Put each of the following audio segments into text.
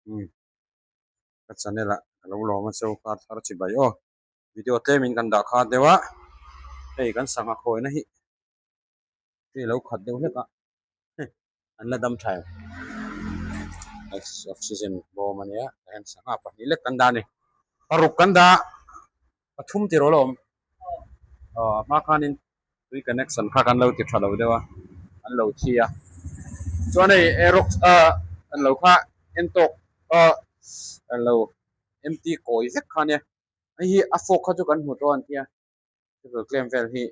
Umm ka channel ah ka lo lawm a cheu kar thar chi bai aw video tlem in kan dah kha deuh a hei kan sangha khawina hi hei lo khat deuh hlek a an la dam tha em oxygen bawm a nia tah hian sangha pahnih lek kan dah a ni paruk kan dah pathum tih rawh la awm aw a hma khanin tui connection kha kan lo ti tha lo deuh a an lo thi a chuan hei aerox ah an lo kha en tawk ah an lo empty kawi vek kha ania hei hi a fork kha chu kan hmu tawh a an tia triple claim vel hi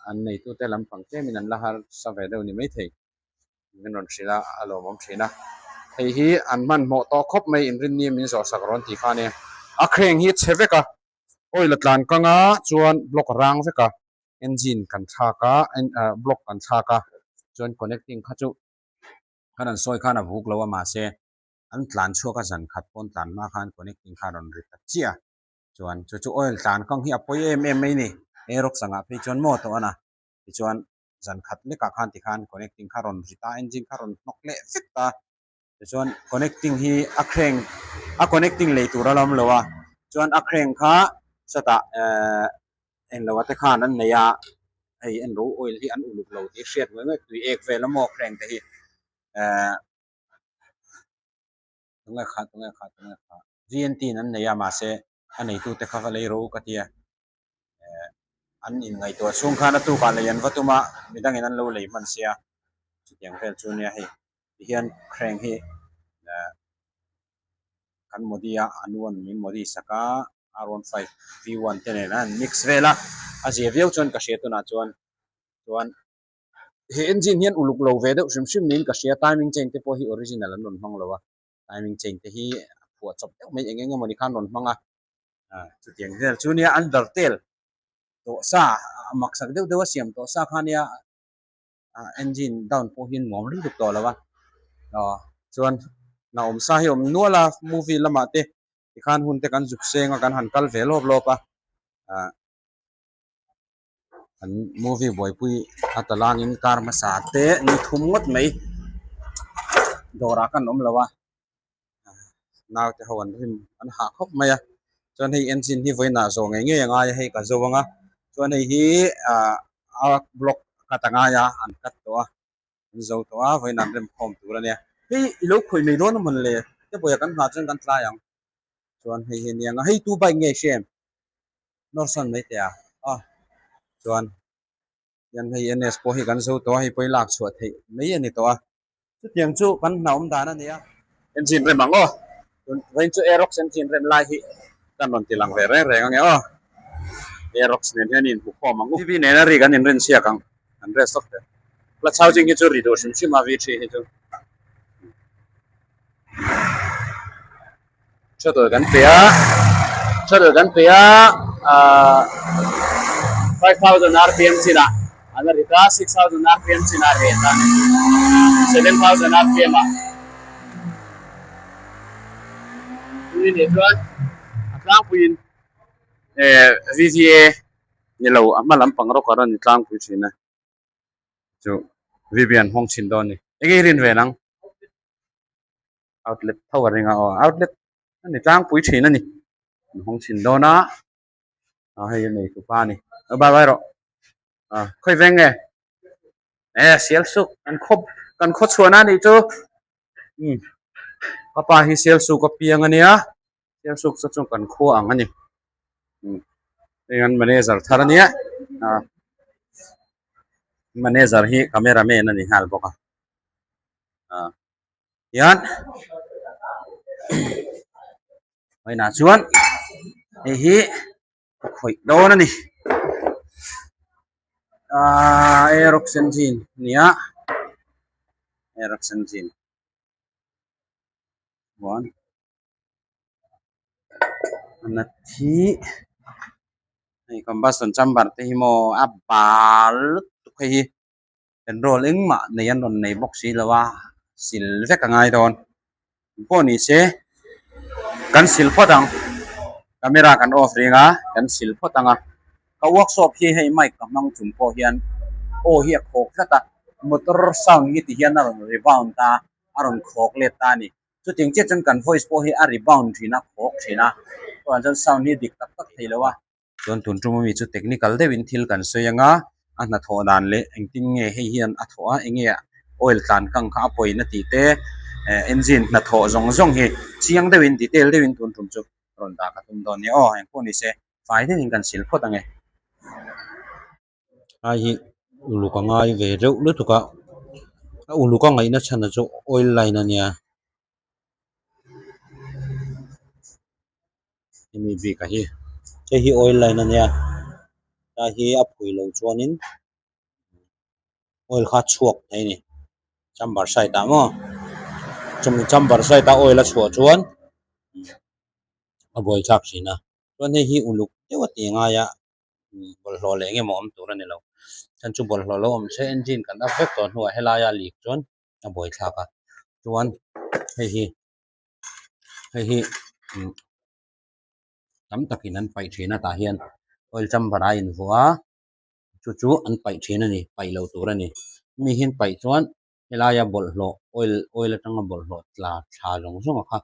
an neitute lampang tlemin an la harsa ve deuh ni maithei min rawn hrilh a a lawmawm thin a hei hi an hmanhmawh tawh khawp mai inrinni min zawh sak rawn tih kha ania a crane hi a chhe vek a. Oil a tlan kang a chuan block a rang vek a engine kan thlak a block kan thlak a chuan connecting kha chu khan an sawi khan a vuk lo a mahse an tlan chhuak a zan khat pawn tlan hma khan connecting kha a rawn ri ta chiah a chuan chu chu oil tlan kang hi a pawi em em mai a ni aerox angah phei chuan maw tawh a na tichuan zan khat lekah khan tikhan connecting kha a rawn ri ta a engine kha a rawn hnawk leh vek ta. Tichuan connecting hi a crank a connecting lei tur a la awm lo a chuan a crank kha sawtah ehh englo te khan an nei a hei en ro oil hi an uluk lo tih hriat ngawih ngawih tui ek vel a maw crank te hi ehh tunge kha tunge kha tunge kha VNT in an nei a mahse a neitute kha va lei ro ka tia ehh an inngaihtuah chhung khan a tukah lei an va tum a midangin an lo lei hman sia chutiang vel chu nia hei tihian crank hi ehh kan modi a a nu an min modi sak a r one five v one te nen a an mix vel a a zia viau chuan ka hria tunah chuan chuan he engine hian uluk lo ve deuh hrim hrim niin ka hria timing chain te pawh hi original an rawn hmang lo a timing chain te hi a phuah chawp deuh mai eng eng emawni khan rawn hmang a. Chutiang vel chu nia undertale tawh sa a maksak deuh deuh a siam tawh sa kha nia engine down pawh hi nuam lutuk tawh lo a aw chuan na awm sa hi awm nual a movie lamah te tikhan hun te kan zuk seng a kan han kal ve lawp lawp a ah an movie buaipui a ta langin kar hmasa te ni thum ngawt mai dawrah kan awm lo a naute ho an rim an hah khawp mai a chuan hei engine hi vawiinah zawh ngei ngei a ngai a hei ka zo ang a chuan hei hi ah a block cut a ngai a an cut tawh a an zo tawh a vawiinah an rem khawm tur a nia hei i lo khawih mai dawn a mawn le te pawia kan nghah chuan kan tlai ang chuan hei hi a nia ang a hei tu bike nge hre em nawrsawn mai teh a aw chuan hian hei ns pawh hi kan zo tawh a hei pawh hi lak chhuah theih mai a ni tawh a chutiang chu kan hnawm dan a ni a. Engine rem ang aw tun vawiin chu Aerox engine rem lai hi kan rawn ti lang ve reng reng ange aw Aerox nen hian in hmu khawm ang u. TV nena ri kan inrin chhiak ang an rest vak teh hla chau ching hi chu ri duh hrim hrim a V3 hi chu Shuttle kan pe a shuttle kan pe a ahh 5000 rpm chinah an a rit a 6000 rpm chinah a ret a 7000 rpm ah tui nih chuan a tlangpuiin eh VVA ni lo a hma lampang rawk a rawn tlangpui thin a chu VV an hawng chhin dawn a ni enge i rin ve nang. Outlet tho a ring a aw outlet a ni tlangpui thin a ni an hawng chhin dawn a a hei a nei tupa a ni aw bye bye rawh a khawi veng nge e sial suk kan khaw kan khaw chhuahna a nih chu umm ka pa hi sial suk a piang a nia sial suk chu chu kan khua ang a ni umm hei an manager thar a nia a manager hi camera man a ni nghal bawk a a. Hian vawiinah chuan hei hi ka khawih dawn a ni ahh aerox engine a ni a aerox engine chuan a nat hi hei combustion chamber te hi maw a bal lutuk hei hi. Petrol engmah nei an rawn nei bawk si lo a, sil vek a ngai dawn. Pawh ni se kan sil phawt ang, camera kan off ring a, kan sil phawt ang a. Ka workshop hi hei mic ka hmang chung pawh hian aw hi a khawk tlat a, motor sound hi ti hian a rawn rebound a, a rawn khawk let ta a ni. Chutiang chiah chuan kan voice pawh hi a rebound thin a, khawk thin a, chuvang chuan sound hi dik tak tak thei lo a. Chuan tun tum ami chu technical deuhin thil kan sawi anga a hnathawh dan leh engtin nge hei hian a thawh a, enge oil tlan kang kha a pawina tih te eh engine hnathawh zawng zawng hi chiang deuhin detail deuhin tun tum chu rawn dah ka tum dawn nia aw engpawh ni se fai deuhin kan sil phawt ange. Ai hi uluk a ngai ve reuh lutuk a, a uluk a ngaihna chhan chu oil line a nia. Hemi bik ah hi hei hi oil line a nia tlai hi a phui loh chuanin oil kha a chhuak thei a ni chamber side ah maw chumi chamber side a oil a chhuah chuan a buaithlak thin a chuan hei hi uluk deuh a tih a ngai a bawlhhlawh leh engemaw awm tur a ni lo chhan chu bawlhhlawh lo awm se engine kan up vek tawh hnuah helaia leak chuan a buaithlak a chuan hei hi. Hei hi tam takin an paih thin a tah hian oil chamber a invuah a chu chu an paih thin a ni paih loh tur a ni mi hian paih chuan helaia bawlhhlawh oil oil atanga bawlhhlawh tla thla zawng zawng a kha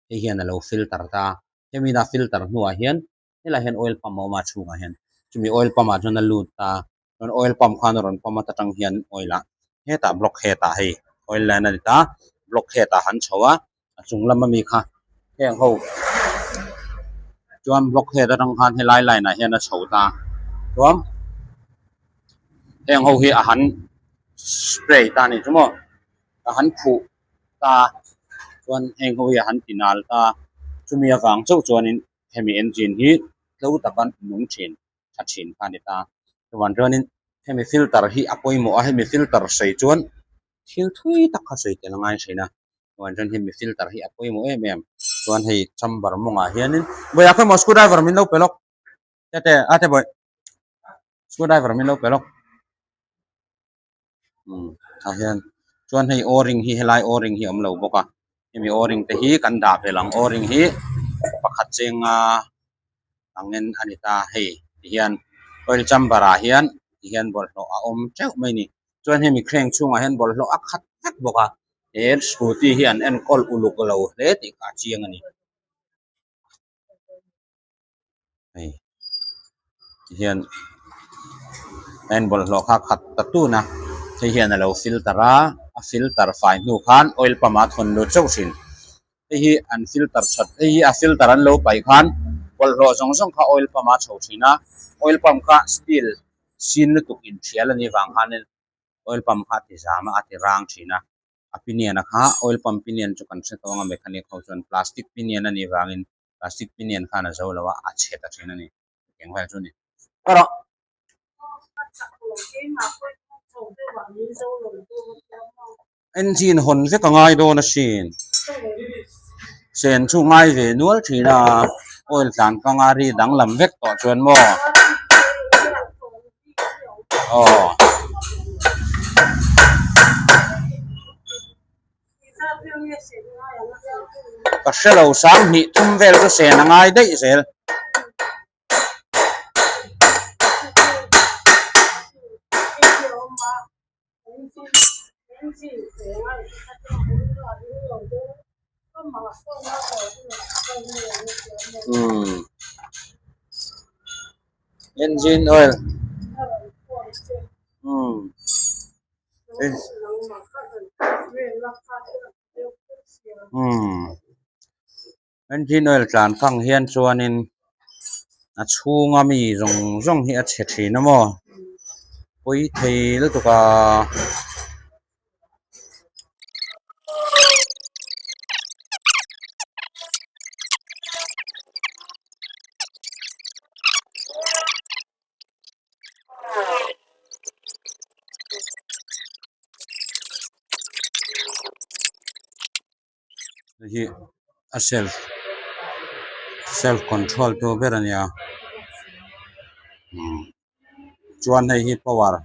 hei hian a lo filter ta a hemi a filter hnuah hian helaiah hian oil pump a awm a a chhungah hian chumi oil pump ah chuan a lut ta chuan oil pump khan a rawn pump a ta tang hian oil ah hetah block head ah hei oil line a ni ta block head ah han chho a a chung lam ami kha heng ho chuan block head atang khan helai line ah hian a chho ta chuan heng ho hi a han spray ta a ni chu maw a han phuh ta chuan heng ho hi a han ti nal ta chumi avang chauh chuanin hemi engine hi tlo taka nung thin tha thin kha a ni ta. Chuan chuanin hemi filter hi a pawimawh a, hemi filter sawi chuan thil thui tak kha sawi tel a ngai thin a, chuan chuan hemi filter hi a pawimawh em em. Chuan hei chamber mawngah hianin vawiah khaw emaw screw driver min lo pe lawk tete a te bawih screw driver min lo pe lawk umm tah hian chuan hei o ring hi helai o ring hi a awm lo bawk a hemi o ring te hi kan dah belh ang o ring hi pakhat chenga angin a ni ta hei ti hian oil chamber ah hian ti hian bawlhhlawh a awm teuh mai a ni chuan hemi thleng chhungah hian bawlhhlawh a khat vek bawk a he scooty hi an enkawl uluk lo hle tih kha a chiang a ni hei ti hian a in bawlhhlawh kha khat ta tun a hei hian a lo filter a a filter fai hnu khan oil pump ah a thawn lut chauh thin hei hi an filter that hei hi a filter an lo paih khan bawlhhlawh zawng zawng kha oil pump ah a chho thin a oil pump kha steel sin lutuk inthial a nih vang khanin oil pump kha a ti zam a a ti rang thin a. a pinion a kha oil pump pinion chu kan hre tawng a mechanic ho chuan plastic pinion a nih vangin plastic pinion khan a zo lo a a chhe ta thin a ni eng vel chu a ni erawh. Engine hawn vek a ngai dawn asin sen chu ngai ve nual thin a oil tlan kanga ri danglam vek tawh chuan maw. Aw. Ka hre lo sang hnih thum vel chu sen a ngai daih zel. Umm engine oil umm umm engine oil tlan kang hian chuanin a chhunga mi zawng zawng hi a chhe thin a maw pawi thei lutuk a. Hei hi a self self control tu ber a nia umm chuan hei hi power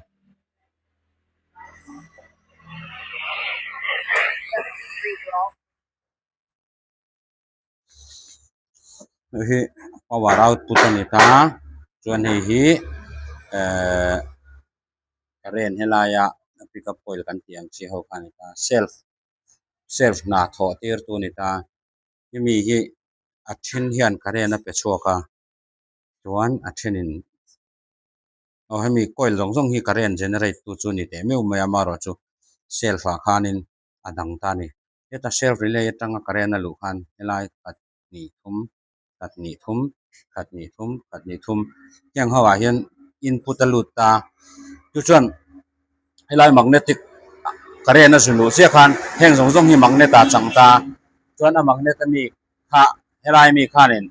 hei hi power output a ni ta chuan hei hi ehh current helaia pickup coil kan tih ang chi ho kha a ni ta self. Self hna thawh tir tu a ni ta. Hemi hi a then hian current a pe chhuak a chuan a thenin aw hemi coil zawng zawng hi current generate tu chu a ni teh meuh mai a amaherawhchu self ah khanin a dang ta a ni. Heta self relay atanga current a luh khan helai khat hnih thum khat hnih thum khat hnih thum khat hnih thum heng ho ah hian input a lut ta chu chuan helai magnetic current a zu luh chiah khan heng zawng zawng hi magnet ah a chang ta chuan a magnet ami kha helai mi khanin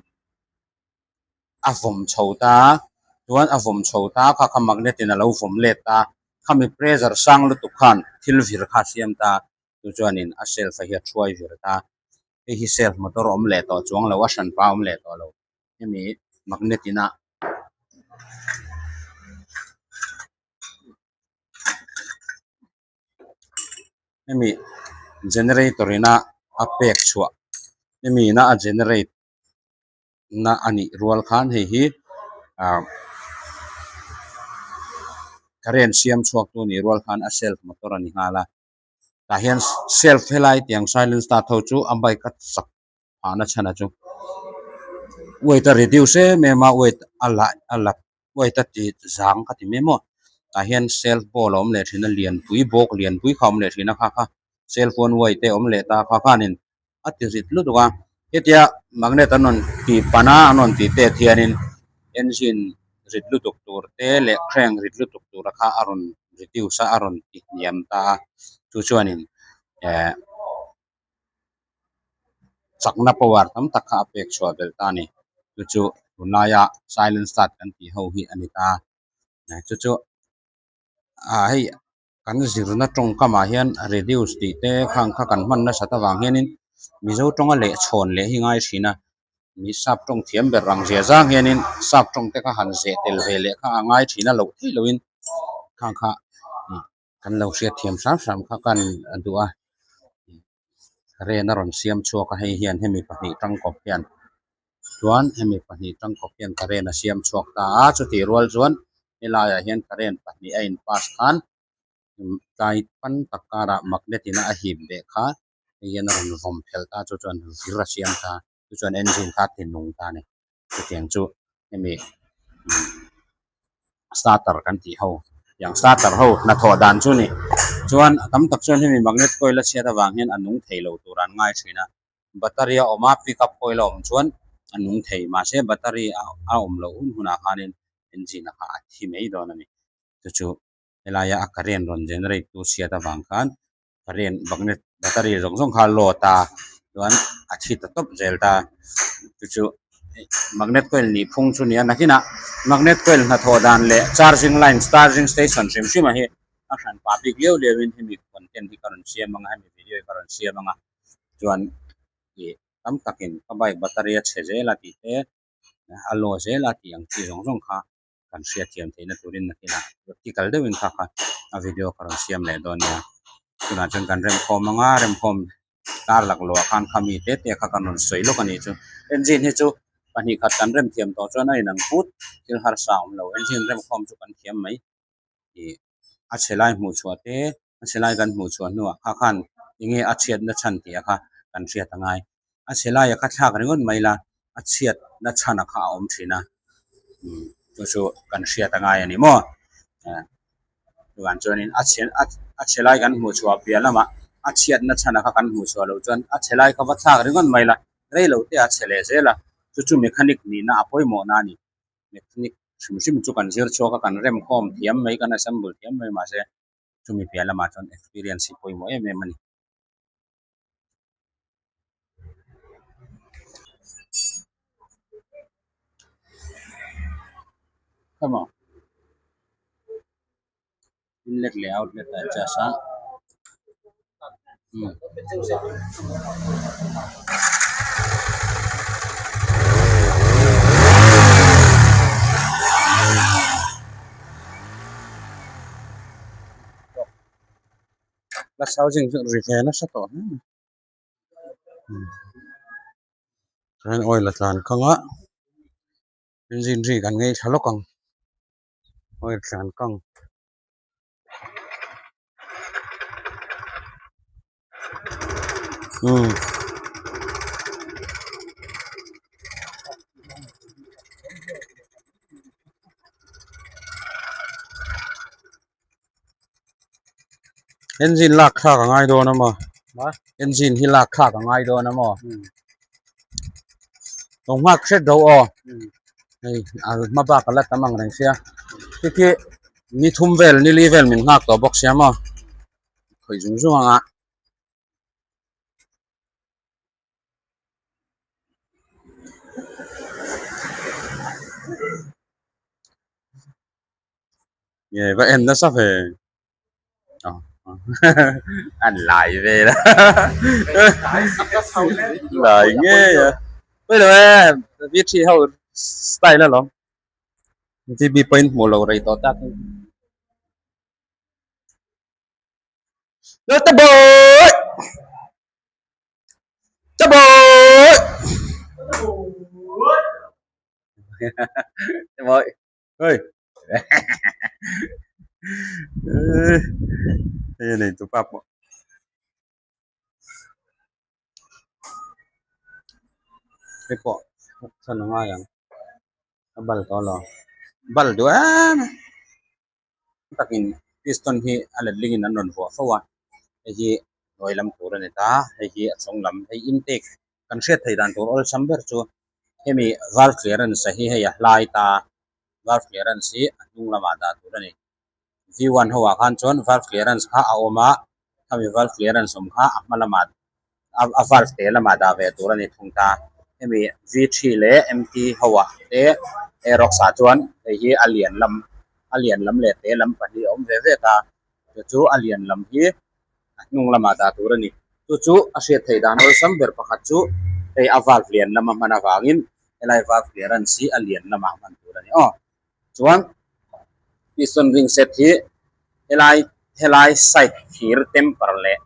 a vawm chho ta chuan a vawm chho ta kha kha magnet in a lo vawm let ta khami pressure sang lutuk khan thil vir kha a siam ta chu chuanin a shelf a hi a thuai vir ta hei hi shelf motor awm leh tawh chuang lo a hranpa awm leh tawh lo hemi magnet in a hemi generator in a a pek chhuah hemi in a a generate na a nih rual khan hei hi ah current siam chhuak tu a nih rual khan a shelf motor a ni nghal a. Tah hian self helai tiang silent start ho chu a bike a chak phahna chhan a chu weight a reduce em em a weight a lah a la weight a ti zang ka ti mai maw tah hian self ball a awm leh thin a lianpui bawk lianpui kha a awm leh thin a kha kha cell phone weight te a awm leh ta kha khanin a ti rit lutuk a hetia magnet an rawn tih pan a an rawn tih tet hianin engine rit lutuk tur te leh crank rit lutuk tura kha a rawn reduce a a rawn ti hniam ta a chu chuanin eh chakna power tam tak kha a pek chhuah belh ta a ni chu chu tunlaia silent start kan tih ho hi a ni ta a chu chu ah hei. Kan zirna tawngkamah hian reduce tih te khang kha kan hman nasat avang hianin Mizo tawnga leh chhawn leh hi ngai thin a, mi sap tawng thiam ber rang zia zang hianin sap tawng te kha han zeh tel ve leh kha a ngai thin a loh theih lohin khang kha kan lo hriat thiam hram hram kha kan duh a, ren a rawn siam chhuak a hei hian hemi pahnih tangkawp hian chuan hemi pahnih tangkawp hian current a siam chhuak ta a chutih rual chuan helaiah hian current pahnih a in pass khan tlai pan tak karah magnet in a hip leh kha hei hian a rawn vawm phelh ta chu chuan vir a siam ta chu chuan engine kha a ti nung ta a ni chutiang chu hemi starter kan tih ho tiang starter ho hnathawh dan chu a ni chuan a tam tak chuan hemi magnet coil a chhiat avang hian a nung thei lo tur an ngai thin a. Battery a awm a pick up oil a awm chuan a nung thei mahse battery a awm loh hun hunah khanin engine a kha a thi mai dawn a ni chu chu helaia a current rawn generate tu chhiat avang khan current magnet battery zawng zawng kha a load a chuan a thi ta tawp zel ta chu chu magnet coil nih phung chu a ni a nakinah magnet coil hnathawh dan leh charging line charging station hrim hrim a hi a hran pah bik liau liau in hemi content hi ka rawn siam ang a hemi video hi ka rawn siam ang a. Chuan ih tam takin ka bike battery a chhe zel a tih te a low zel a tih ang chi zawng zawng kha kan hriat thiam theihna turin nakinah practical deuhin kha kha a video ka rawn siam leh dawn nia. Tunah chuan kan remkhawm ang a remkhawm tar laklawh ah khan khami te te kha kan rawn sawi lawk a nih chu. Engine hi chu pahnih khat kan rem thiam tawh chuan a inang put thil harsa a awm lo engine remkhawm chu kan thiam mai ih a chhe lai hmuh chhuah te a chhe lai kan hmuh chhuah hnuah kha khan enge a chhiatna chhan tih a kha kan hriat a ngai a chhe laia kha thlak ringawt mai la a chhiatna chhan a kha a awm thin a chu chu kan hriat a ngai a ni maw chuvang chuanin a chhe a chhe lai kan hmuh chhuah piah lamah a chhiatna chhan a kha kan hmuh chhuah loh chuan a chhe lai kha va thlak ringawt mai la rei lo te a chhe leh zel a chu chu mechanic nihna a pawimawhna a ni. Mechanic hrim hrim chu kan zir chhuak a kan remkhawm thiam mai kan assemble thiam mai mahse chumi piah lamah chuan experience hi pawimawh em em a ni. Come on. Inlet leh outlet a adjust a. Glass housing chu ri ve nasa tawh hle mai chuan oil a tlan kang a engine ri kan ngaithla lawk ang oil tlan kang. Umm. Engine lak thlak a ngai dawn a maw engine hi lak thlak a ngai dawn a maw lo nghak hret do aw hei a hma bak a la tam ang reng sia khi khi ni thum vel ni li vel min nghak tawh bawk sia maw khawih zung zung ang a. Nge va en nasa ve an lai vel a lai ngei a pawi lo e v three ho style alawm G B point hmuh loh rei tawh tak in. Lal ta bawi ta bawi ta bawi hei hei a nei tu pa pawh hei pawh chhan a ngai ang a bal tawh lo bal duh em a. takin piston hi a letling in an rawn vuah fo a hei hi hnuai lam tur a ni ta hei hi a chung lam hei intake kan hriat theih dan tur awlsam ber chu hemi valve clearance a hi hei a hlai ta valve clearance hi a hnung lamah dah tur a ni v one ho ah khan chuan valve clearance kha a awm a khami valve clearance awm kha a hma lamah a valve te lamah dah ve tur a ni thung ta hemi v three leh m t ho ah te aerox ah chuan hei hi a lian lam a lian lam leh te lam pahnih a awm ve ve ta chu chu a lian lam hi a hnung lamah dah tur a ni chu chu a hriat theih dan awlsam ber pakhat chu hei a valve lian lama hman avangin helai valve clearance hi a lian lamah hman tur a ni aw chuan piston ring set hi helai helai side thir temper leh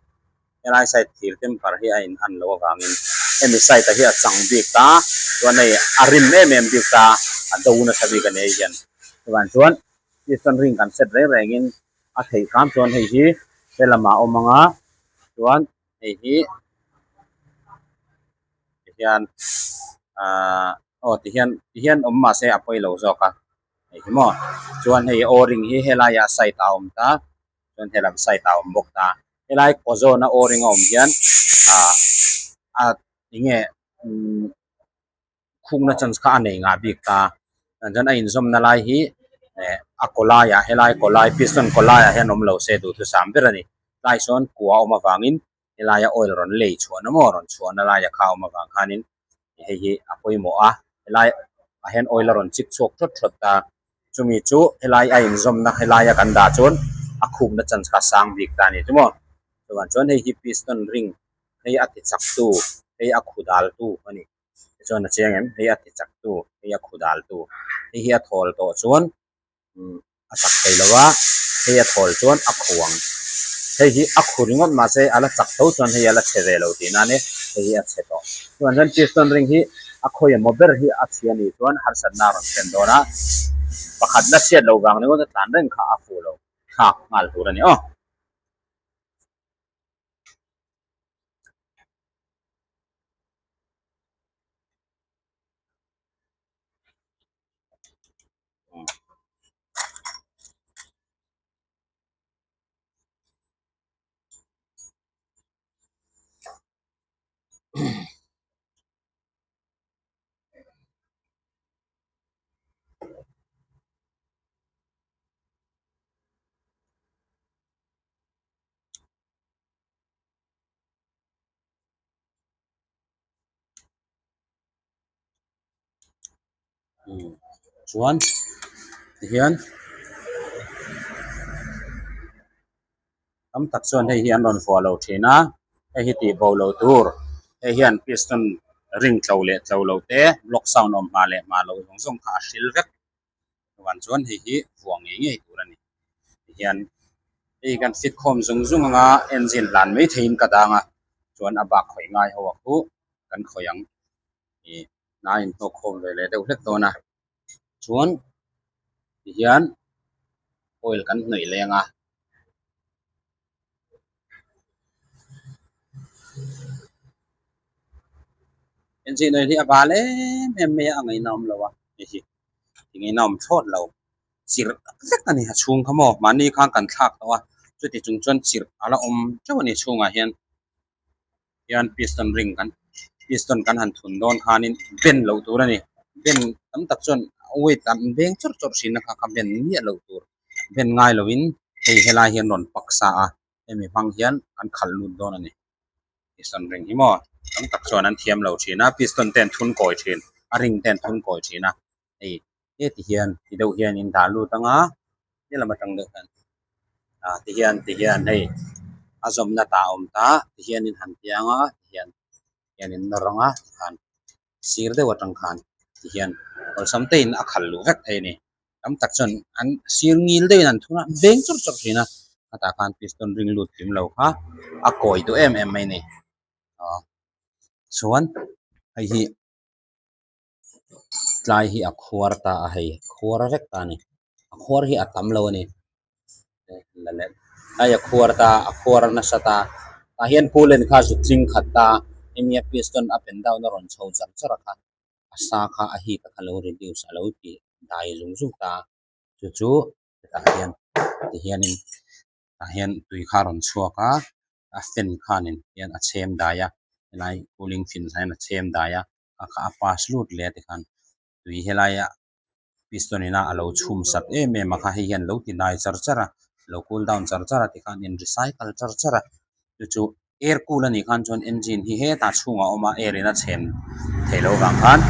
helai side thir temper hi a in an loh avangin hemi side ah hi a chang bik ta chuan hei a rim em em bik ta a do nasa bik a ni hei hian chuvang chuan piston ring kan set reng reng in a theih hram chuan hei hi helamah a awm ang a chuan hei hi tihian ahh aw tihian tihian awm mahse a pawi lo zawk a hei hi maw chuan hei o ring hi helaiah side ah a awm ta chuan helam side ah a awm bawk ta helai kaw zawna o ring a awm hian ah a enge umm khungna chance kha a nei ngah bik ta chuan a inzawmna lai hi eh a kaw laiah helai kaw lai piston kaw laiah hian awm lo se duhthusam ber a ni tlai sawn kua a awm avangin helaia oil rawn lei chhuahna maw rawn chhuahna laia kha a awm avang khanin hei hi a pawimawh a helai ah hian oil a rawn chik chhuak thawt thawt ta chumi chu helai a inzawmna helaia kan dah chuan a khukna chance kha a sang bik ta a ni chu maw chuvang chuan hei hi piston ring hei a ti chak tu hei a khu dal tu a ni tichuan a chiang em hei a ti chak tu hei a khu dal tu hei hi a thawl tawh chuan a chak thei lo a hei a thawl chuan a khu ang hei hi a khu ringawt mahse a la chak tho chuan hei a la chhe ve lo tih nan e hei hi a chhe tawh chuan chuan piston ring hi a khawi emaw ber hi a chhia nih chuan harsatna a rawn thlen dawn a pakhat la chhiat loh vang ringawt a tlan reng kha a fuh lo thlak nghal tur a ni aw. Chuan tihian tam tak chuan hei hi an rawn vuah lo thin a hei hi tih bo lo tur hei hian piston ring tlo leh tlo lo te block sound awm hma leh hma lo zawng zawng kha a hril vek chuan chuan hei hi vuah ngei ngei tur a ni tihian hei kan fit khawm zung zung anga engine hlan mai theiin ka dang a chuan a bak khawih ngai ho a khu kan khawih ang. Ih hna in hnawk khawm ve leh deuh hlek dawn a chuan tihian oil kan hnawih leng a. Engine oil hi a bal em em mai a, a ngaihna awm lo a hei hi tingeina awm thlawt lo chirh tak vek a ni a chhung kha maw mahni khan kan thlak tawh a chuti chung chuan chirh a la awm teuh a ni chhungah hian hian piston ring kan piston kan han thun dawn khanin ben loh tur a ni ben tam tak chuan weight an beng chawrh chawrh thin a kha kha ben miah loh tur ben ngai lovin hei helai hian rawn paksa a hemi hmang hian an khalh lut dawn a ni. Piston ring hi maw tam tak chuan an thiam lo thin a piston te an thun kawi thin a ring te an thun kawi thin a hei heti hian ti deuh hian in dah lut anga helam atang deuh hian ah ti hian ti hian hei a zawmna tah a awm ta ti hian in han ti anga ti hian hian in nawr anga tikhan sir deuh atang khan ti hian awlsam te in a khalh luh vek thei a ni. Tam tak chuan an sir ngil deuhin an thun a, an veng chawrh chawrh thin a, khatah khan piston ring lut kim lo kha a kawi duh em em mai a ni. Aw chuan hei hi tlai hi a khuar ta a hei khuar vek ta a ni a khuar hi a tam lo a ni hei a khuar ta a khuar nasa ta tah hian coolant kha zut tling khat ta hemi a piston up and down a rawn chho char char a kha. a sa kha a heat a kha lo reduce a lo ti dai zung zung ta a chu chu hetah hian ti hianin tah hian tui kha a rawn chhuak a a fan khanin hian a chhem dai a helai cooling fan hian a chhem dai a a kha a pass lut leh a tikhan tui helaia piston ina a lo chhum sat em em a kha hei hian lo ti dai char char a lo cool down char char a tikhan in recycle char char a chu chu air cool a nih khan chuan engine hi hetah chhungah a awm a air in a chhem theih loh vang khan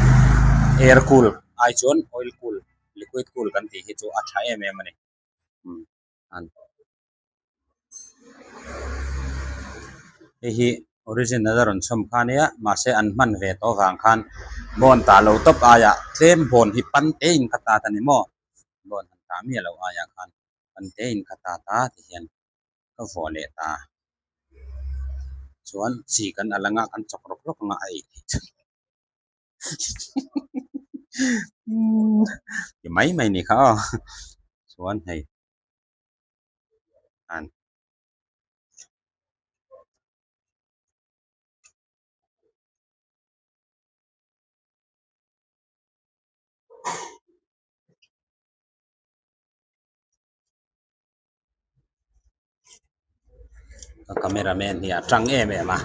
air cool ai chuan oil cool liquid cool kan tih hi chu a tha em em a ni umm an hei hi original a rawn chhawm kha ania mahse an hman ve tawh vang khan bawn tah lo tawp aiah tlem bawn hi pan te in ka tat a ni maw bawn han tah miah loh aiah khan pan te in ka tat a ti hian ka vuah leh ta chuan chi kan a lang a kan chawk rawk rawk anga a ei theih chu ti mai mai ni kha aw chuan hei an Ka camera man hi a tang em em a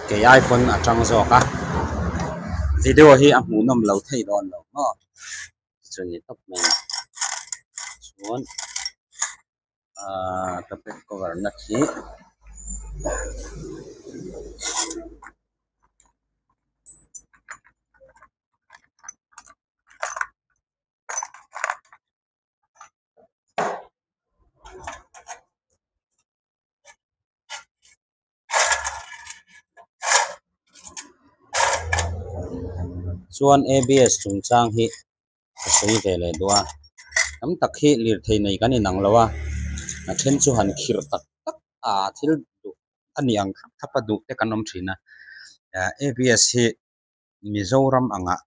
kei ai pawn a tang zawk a video hi a hmuhnawm lo thei dawn lo maw chu ni tawp mai a chuan ahh ka back cover na khi. Chuan abs chungchang hi ka sawi ve leh duh a tam tak hi lirthei nei kan inang lo a a then chu han khirh tak tak a thil duh a ni ang thlap thlap a duh te kan awm thin a abs hi Mizoram angah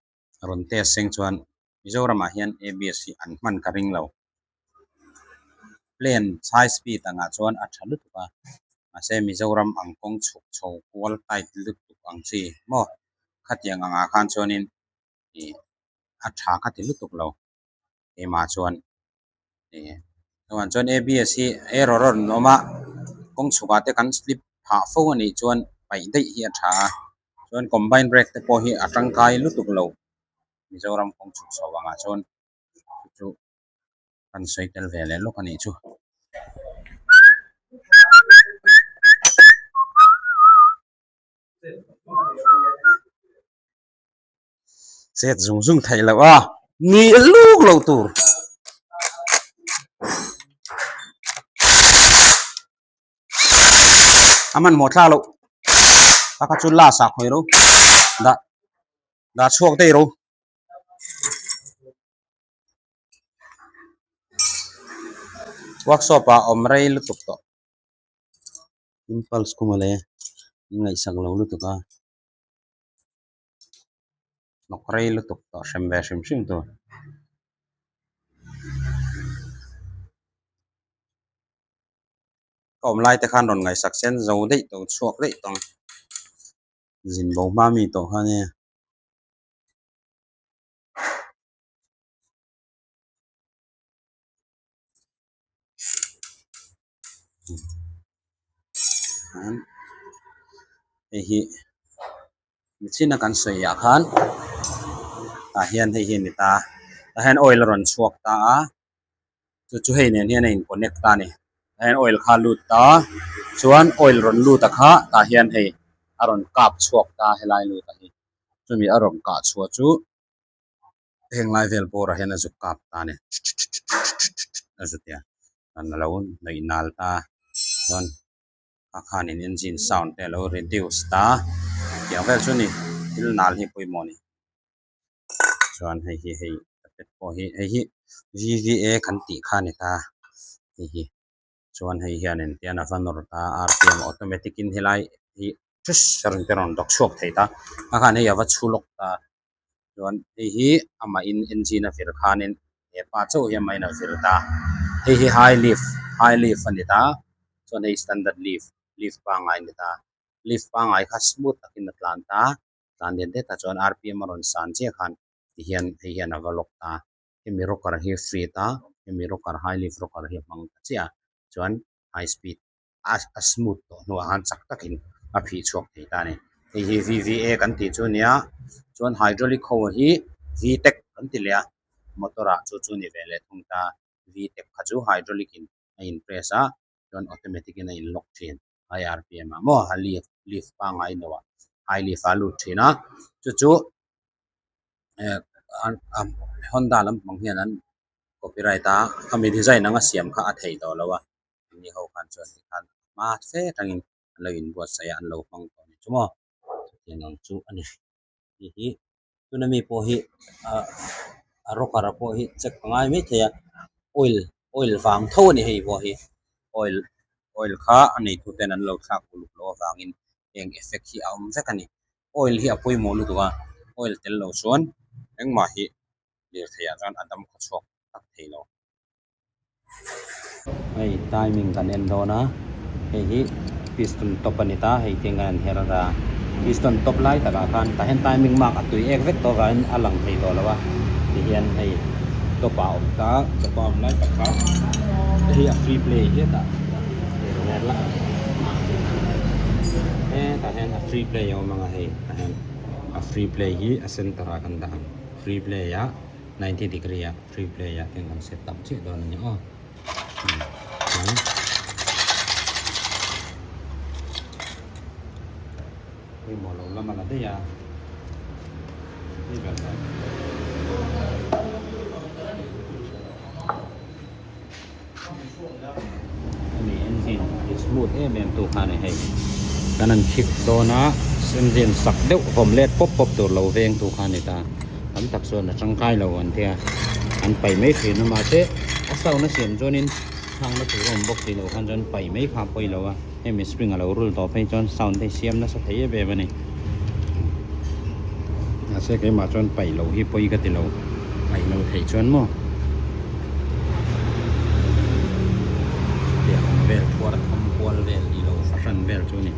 rawn test seng chuan Mizoramah hian abs hi an hman ka ring lo. Plane high speed angah chuan a tha lutuk a, mahse Mizoram ang kawng chhuk chho kual tight lutuk ang chi maw khatiang angah khan chuanin ih a tha kha ti lutuk lo keimah chuan ih chuan chuan abs hi error a rawn awm a kawng chhukah te kan slip phah fo a nih chuan paih daih hi a tha a chuan combine brake te pawh hi a tangkai lutuk lo. Mizoram kawng chhuk chho angah chuan chu chu kan sawi tel ve leh lawk a nih chu. Chet zung zung theih loh a ni luk loh tur. A hmanhmawh thlak loh a kha chu last ah khawi ro dah dah chhuak daih ro. Workshop ah awm rei lutuk tawh impulse khum ale in ngaihsak lo lutuk a hnawk rei lutuk tawh hrem ve hrim hrim tur. Ka awm lai te khan rawn ngaihsak sen zo daih tawh chhuak daih tawh ang. Zin bo hma mi tawh kha nia. Hei hi nichina kan sawi ah khan tah hian hei hi a ni ta tah hian oil a rawn chhuak ta a chu chu hei nen hian a in connect ta a ni tah hian oil kha a lut ta chuan oil rawn lut a kha tah hian hei a rawn kap chhuak ta helai lut a hi chumi a rawn kah chhuah chu. Heng lai vel bawrah hian a zuk kap ta a ni a zu tia an lo hnaih nal ta chuan a khanin engine sound te a lo reduce ta tiang vel chu a ni thil nal hi pawimawh a ni chuan hei hi hei carpet pawh hi hei hi V V A kan tih kha a ni ta hei hi chuan hei hianin tian a va nawr ta R P M automatic in helai hi te rawn dawk chhuak thei ta a khan hei a va chhu lawk ta. Chuan hei hi amahin engine a vir khanin he pa chauh hi amahin a vir ta. Hei hi high lift high lift a ni ta chuan hei standard lift lift pangngai a ni ta. Lift pangngai kha smooth takin a tlan ta tlan lian det ah chuan R P M a rawn san chiah khan tihian hei hian a va lock ta. Hemi rocker hi free ta hemi rocker high lift rocker hi a hmang ta chiah a chuan high speed a smooth tawh hnuah khan chak takin a phih chhuak thei ta a ni. Hei hi V V A kan tih chu a nia chuan hydraulic ho hi V-tech kan ti leh a motor ah chu chu a ni ve leh thung ta V-tech kha chu hydraulic in a in press a chuan automatic in a in lock thin high R P M ah maw a lift lift pangngai lo ah high lift ah a lut thin a chu chu Honda lampang hian an copyright a khami design anga siam kha a thei tawh lo a. Ni ho khan chuan tikhan hma fe atangin an lo inbuatsaih a an lo hmang tawh a ni chu maw chutiang ang chu a ni hei hi tuna mi pawh hi ah a rocker pawh hi check a ngai maithei a oil oil vang tho a ni hei pawh hi oil oil kha a neitu ten an lo thlak uluk loh avangin heng effect hi a awm vek a ni oil hi a pawimawh lutuk a oil tel lo chuan engmah hi lirthei ah chuan a dam khaw chhuak tak thei lo. Hei timing kan en dawn a hei hi piston top a ni ta hei tiang hian an her a piston top lai takah khan tah hian timing mark a tui ek vek tawh avangin a lang thei tawh lo a tihian hei top ah a awm ta top a awm lai tak kha hei a free play hetah hetah hian a free play a awm ang a hei tah hian a free play hi a center ah kan dah ang free play ah 90 degree ah. Free play ah ten kan set up chiah dawn a ni aw. Pawimawh lo lam a la daih a. Hei ber mai. Hemi engine ti smooth em em tu kha a ni hei. Kan han kick dawn a engine sak deuh vawm let pawp pawp tur lo veng tu kha a ni ta. Tam tak chuan a tangkai lo an tia an paih mai thin a mahse a sound a siam chuanin thlakna tur a awm bawk si loh khan chuan paih mai kha a pawi lo a hemi spring a lo rul tawh phei chuan sound te hi siam nasa thei em em a ni. Mahse keimah chuan paih loh hi pawi ka ti lo paih lo theih chuan maw chutiang ang vel thuar tham kual vel ilo fahran vel chu a ni.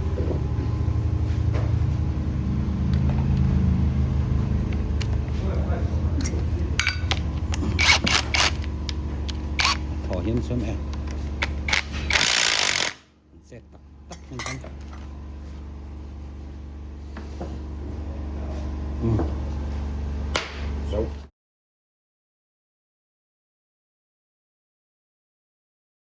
Thaw hian chuan e an chet tak tak hian chuan umm zo.